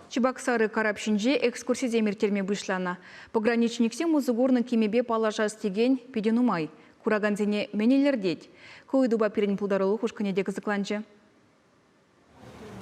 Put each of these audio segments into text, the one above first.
Чебоксары карап ҫинче экскурсисем ирттерме пуҫланӑ. Пограничниксем усӑ курнӑ кимӗпе паллашас текен питӗ нумай. Куракансене мӗн илӗртет? Ку ыйтупа пирӗн пултарулӑх ушкӑнӗ те кӑсӑкланчӗ.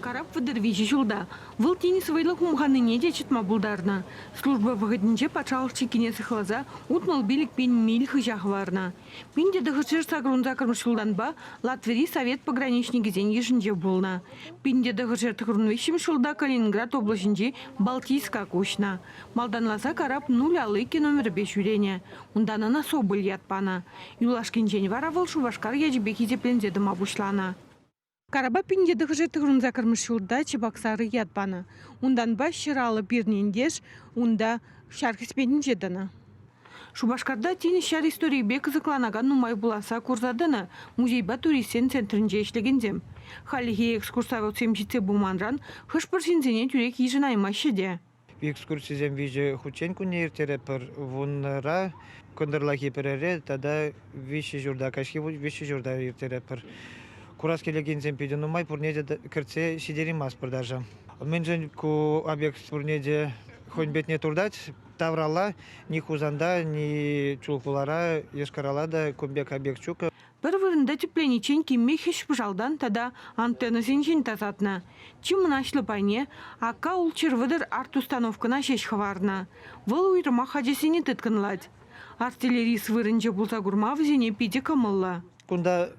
Карап 33 ҫулта. Вӑл тинӗс вӑйлӑ хумханнине те чӑтма пултарнӑ. Служба вӑхӑтӗнче патшалӑх чиккине сыхласа 65 пин миль хыҫа хӑварнӑ. 1988 ҫултанпа Латвири совет пограничникӗсен йышӗнче пулнӑ. 1993 ҫулта Калининград облаҫӗнчи Балтийска куҫнӑ. Малтанласа карап нуль аллики номерӗпе ҫӳренӗ. Унтан ӑна Соболь ят панӑ. Юлашкинчен вара вӑл Шупашкар ячӗпе хисепленсе тӑма пуҫланӑ. Карапа 1998 ҫулта Чебоксары ят панӑ. Унтанпа 150 пирӗн ентеш унта ҫар хӗсметӗнче тӑнӑ. Шупашкарта тинӗс ҫар историйӗпе кӑсӑкланакан нумай пуласса курса тӑнӑ музейпа туристсен центрӗнче ӗҫлекенсем. Хальлӗхе экскурсоводсем ҫитсе пыманран хӑш-пӗр ҫынсене тӳрех йышӑнаймаҫҫӗ те. Экскурсисем виҫӗ хутчен кунне ирттеретпӗр. Вуннӑра, кӑнтӑрлахи пӗррере тата виҫҫӗ ҫурта, каҫхи виҫҫӗ ҫурта ирттеретпӗр. Курас килекенсем питӗ нумай, пурне те кӗртсе ҫитерейместпӗр даже. Мӗншӗн ку объект пурне те хӑйӗн патне туртать, тавралла ни Хусанта, ни Чулхулара, Йошкар-Ола та кун пек объект ҫук. Пӗр вырӑнта тӗплениччен кимме хӗҫ-пӑшалтан тата антеннӑсенчен тасатнӑ. Чи мӑнаҫлӑ пайне Ака ултҫӗр арт-установкӑна ҫеҫ хӑварнӑ. Вӑл уйрӑмах ачасене тыткӑнлать. Артиллерист вырӑнче пулса курма вӗсене питӗ кӑмӑллӑ. Кунта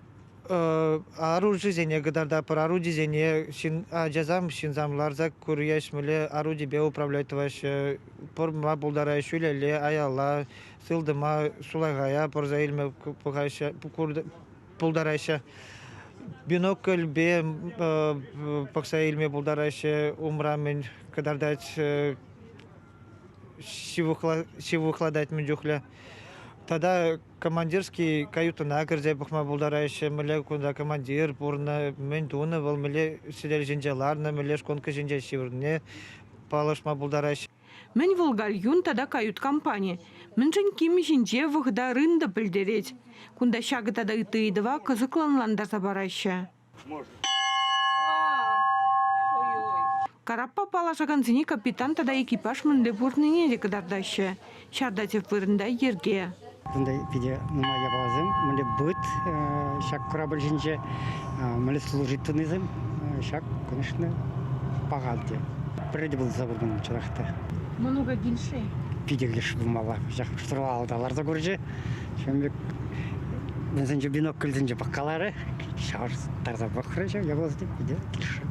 оружисене кӑтартатпӑр, орудисене ҫын, ачасем, ҫынсем ларса куряҫ, мӗнле орудипе управлять тӑваҫҫӗ, пӑрма пултараҫҫӗ, ҫӳлелле, аяла, сылтӑма, сулахая пӑрса илме пӑхаҫҫӗ, пултараҫҫӗ. Бинокльпе пӑхса илме пултараҫҫӗ, умра мӗн кӑтартать, ҫывӑхлатать мӗн чухлӗ. Тата командирский каютӑна кӗрсе пӑхма пултараҫҫӗ, мӗнле кунта командир пурнӑ, мӗн тунӑ вӑл, мӗнле сӗтел ҫинче ларнӑ, мӗнле шконка ҫинче ҫывӑрнине палӑртма пултараҫҫӗ. Мӗн вӑл гальюн тата кают-компани? Мӗншӗн кимӗ ҫинче вӑхӑта рында пӗлтерет? Кунта ҫакӑ тата ытти ыйтӑва кӑсӑклӑ ӑнлантарса параҫҫӗ. Караппа паллашакансене капитан тата экипаж мӗнле пурӑннине те кӑтартаҫҫӗ. Ҫарта тӗп вырӑнта йӗрке. Кунта питӗ нумай япаласем, мӗнле быт ҫак корабль ҫинче, мӗнле служить тунисем, ҫак, конечно, паха те. Пӗрре те пулса курман чӑнах та. Мӑнука килӗшрӗ? Питӗ килӗшрӗ пулмалла. Ҫак штурвалта ларса курчӗ. Ҫавӑн пек вӗсенче бинокльсенче пӑхкаларӗ, ҫавӑрттарса пӑхрӗ ҫав япаласене, питӗ килӗшрӗ.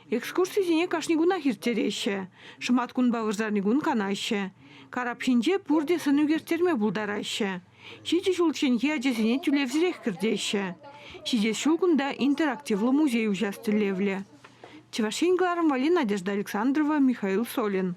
Экскурсисене кашни кунах ирттереҫҫӗ. Шӑматкунпа вырсарникун канаҫҫӗ. Карап ҫинче пурте сӑн ӳкерттерме пултараҫҫӗ. Ҫичӗ ҫулчченхи ачасене тӳлевсӗрех кӗртеҫҫӗ. Ҫитес ҫул кунта интерактивлӑ музей уҫас тӗллевлӗ. Чӑваш Ен кӑларӑм валли Надежда Александрова, Михаил Солин.